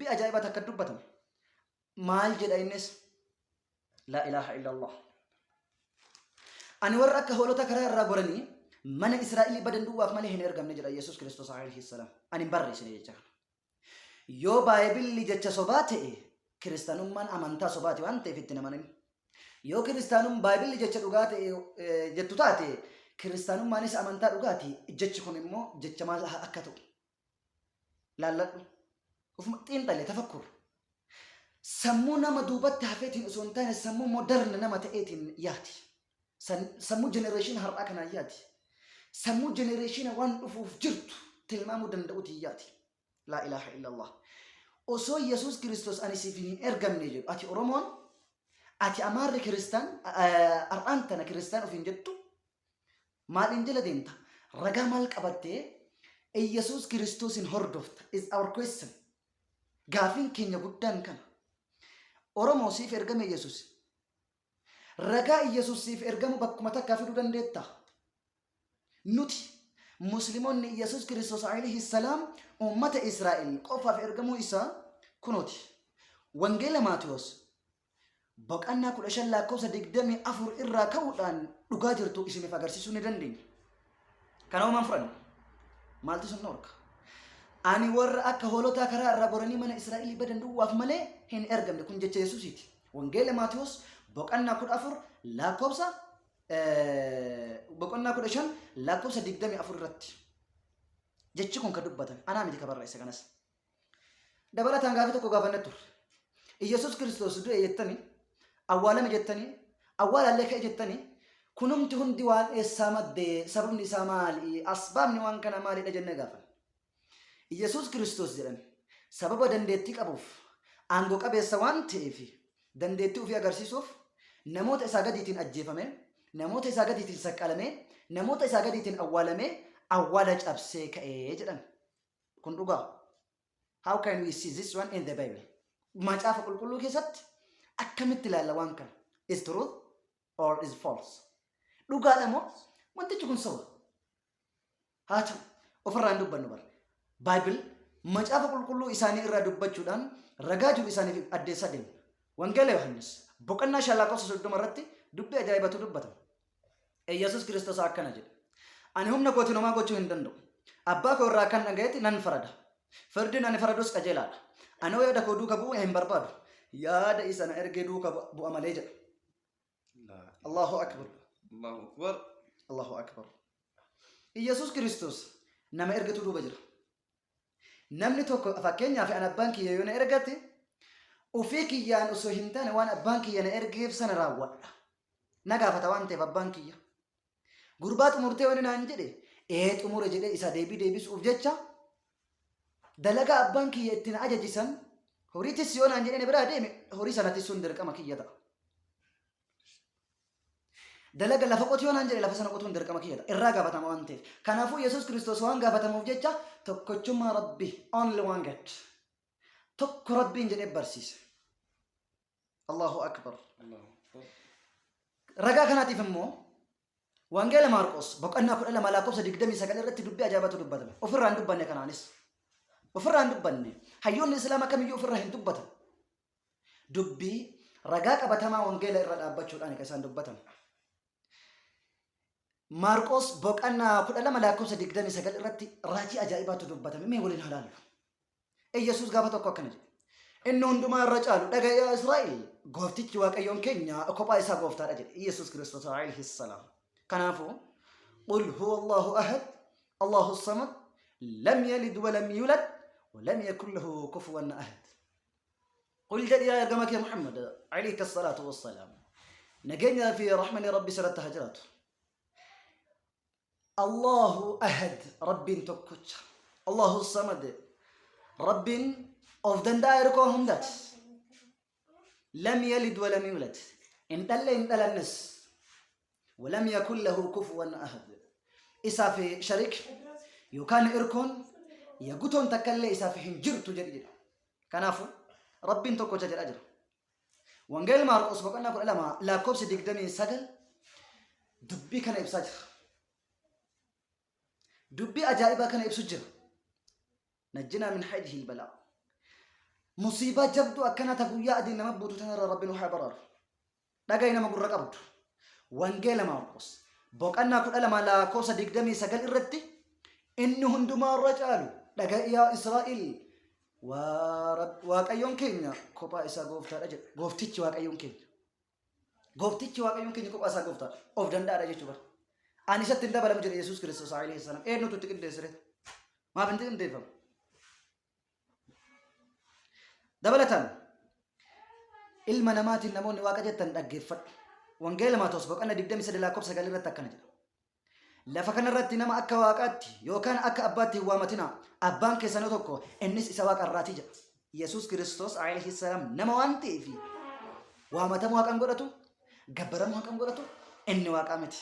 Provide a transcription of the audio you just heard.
Dubbii ajaa'ibaa takka dubbatame. Maal jedha innis? Laa ilaaha illallah. Ani warra akka hoolota karaa irraa goranii mana Israa'elii badan duwwaaf malee hin ergamne jedha Yesuus Kiristoos alayhi salaam. Ani hin barreessine jecha kana. Yoo Baayibilli jecha sobaa ta'e kiristaanummaan amantaa sobaati waan ta'eef itti hin amanin. Yoo kiristaanum Baayibilli jecha dhugaa ta'e jettu taate kiristaanummaanis amantaa dhugaati. Jechi kun immoo jecha maal akka ta'u laalladhu. Ufuma xiinxalle tafakkur. Sammuu nama duubatti hafeetiin osoo hin taane sammuu modern nama ta'eetiin yaadi. Sammuu generation har'aa kanaan yaadi. Sammuu generation waan dhufuuf jirtu tilmaamuu danda'uutiin yaadi. Laa ilaaha illallah. Osoo Yesuus Kiristoos ani siif hin ergamne jedhu ati Oromoon ati Amaarri kiristaan har'aan tana kiristaan ofiin jettu maaliin jala deemta? Ragaa maal qabattee Yesuus Kiristoosin hordofta? Is our question. Gaafiin keenya guddaan kana. Oromoo siif ergame Yesuus. Ragaa Iyyasuus siif ergamu bakkuma takkaa fiduu dandeettaa? Nuti Muslimoonni Iyyasuus Kiristoos alayhi salaam uummata Israa'el qofaaf ergamuu isaa kunooti. Wangeela Maatewos boqannaa 15 lakkoofsa 24 irraa ka'uudhaan dhugaa jirtu isiniif agarsiisuu ni dandeenya. Kana homaan fudhanne. Maaltu sun dhorka? Ani warra akka hoolotaa karaa irraa goranii mana Israa'elii badan duwwaaf malee hin ergamne. Kun jecha Yesuusiiti. Wangeela Maatewos boqonnaa 14 lakkoofsa boqonnaa 15 lakkoofsa 24 irratti. Jechi kun kan dubbatame. Anaa miti ka barreesse kanas. Dabalataan gaafii tokko gaafanne turre. Iyyasuus Kiristoos du'e jettanii, awwaalame jettanii, awwaalaallee ka'e jettanii, kunumti hundi waan eessaa madde, sababni isaa maali, asbaabni waan kana maalidha jennee gaafanne. Iyyasuus Kiristoos jedhan sababa dandeettii qabuuf, aangoo qabeessa waan ta'eef, dandeettii ofii agarsiisuuf namoota isaa gadiitiin ajjeefame, namoota isaa gadiitiin saqqalamee, namoota isaa gadiitiin awwaalamee, awwaala cabsee ka'e jedhan. Kun dhugaa. How can we see this one in the Bible? Macaafa qulqulluu keessatti akkamitti ilaalla waan kana? Is truth or is false? Dhugaadha moo wantichi kun soba? Haa ta'u ofirraa hin dubbannu bara. Bible macaafa qulqulluu isaanii irraa dubbachuudhaan ragaa jiru isaaniif addeessaa deemna. Wangeela Yohaannis boqonnaa 5 lakkoofsa 30 irratti dubbii ajaa'ibatu dubbatama. Iyyasuus Kiristoos akkana jedhe. Ani humna kootiin homaa gochuu hin danda'u. Abbaa koo irraa kan dhaga'etti nan farada. Firdiin ani faradus qajeelaadha. Anoo yaada koo duuka bu'uu hin barbaadu. Yaada isa na ergee duuka bu'a malee jedha. Allahu akbar. Allahu akbar. Allahu akbar. Iyyasuus Kiristoos nama ergatu duuba jira. Namni tokko fakkeenyaaf an abbaan kiyya yoo na ergate ofii kiyyaan osoo hin taane waan abbaan kiyya na ergeef sana raawwadha. Na gaafata waan ta'eef abbaan kiyya. Gurbaa xumurtee wani naan jedhe ee xumure jedhee isa deebii deebisuuf jecha dalagaa abbaan kiyya itti na ajajisan horii tissi yoo naan jedhee na biraa deeme horii sana tissuun dirqama kiyya ta'a. Dalaga lafa qotu yoo naan jedhe lafa sana qotuun dirqama kiyya ta'a. Irraa gaafatama waan ta'eef. Kanaafuu Yesuus Kiristoos waan gaafatamuuf jecha tokkochummaa Rabbi only one God. Tokko Rabbiin jedhee barsiise. Allahu Akbar. Ragaa kanaatiif immoo Wangeela Maarqos boqonnaa 12 lakkoofsa 29 irratti dubbii ajaa'ibatu dubbatame. Ofirraa hin dubbanne kanaanis. Ofirraa hin dubbanne. Hayyoonni Islaamaa kamiyyuu ofirraa hin dubbatan. Dubbii ragaa qabatamaa wangeela irra dhaabbachuudhaan kan isaan dubbatan. Maarqos boqonnaa 12 lakkoofsa 29 irratti raajii ajaa'ibaatu dubbatame. Mee waliin haa ilaallu. Iyyasuus gaafa tokko akkana jedhe. Inni hundumaa irra caalu dhaga'i yaa Israa'el gooftichi Waaqayyoon keenya kophaa isaa gooftaadha jedhe Iyyasuus Kiristoos alayhi salaam. Kanaafuu qul huwa Allahu ahad Allahu samad lam yalid wa lam yulad wa lam yakun lahu kufuwan ahad. Qul jedhi yaa ergama kee Muhammad alayka salaatu wassalaam. Nageenya fi rahmanni Rabbi sirratti haa jiraatu. Allahu ahad Rabbiin tokkocha. Allahu samad Rabbiin of danda'a hirkoo hundaati. Lam yalid wa lam yulad. Hin dhalle hin dhalannes. Walam yakun lahu kufuwan ahad. Isaaf sharik yookaan irkoon yagutoon takkallee isaaf hin jirtu jedhi jedha. Kanaafuu Rabbiin tokkocha jedhaa jira. Wangeela Maarqos boqonnaa 12 lakkoofsa 29 dubbii kana ibsaa jira. Dubbii ajaa'ibaa kana ibsu jira. Najjinaa min haydihil balaa. Musiibaa jabduu akkanaa ta guyyaa adiin nama buutu tanarra Rabbi nu haa baraaru. Dhaga'i nama gurra qabdu. Wangeela Maarqos boqonnaa 12 lakkoofsa 29 irratti inni hundumaa irra caalu dhaga'i yaa Israa'el Waaqayyoon keenya kophaa isaa gooftaadha jedha. Gooftichi Waaqayyoon keenya. Gooftichi Waaqayyoon keenya kophaa isaa gooftaadha. Of danda'aadha jechuudha. Ani isatti hin dabalamu jedhe Yesuus Kiristoos alayhi salaam. Eenyutu itti qindeessire? Maaf hin qindeeffamu? Dabalataan ilma namaatiin namoonni waaqa jettan dhaggeeffadhu. Wangeela Maatewos boqonnaa 23 lakkoofsa 9 irratti akkana jedha. Lafa kanarratti nama akka waaqaatti yookaan akka abbaatti hin waamatinaa. Abbaan keessanuu tokko innis isa waaqa irraati jedha. Yesuus Kiristoos alayhi salaam nama waan ta'eef waamatamuu haqan godhatu, gabbaramuu haqan godhatu inni waaqaa miti.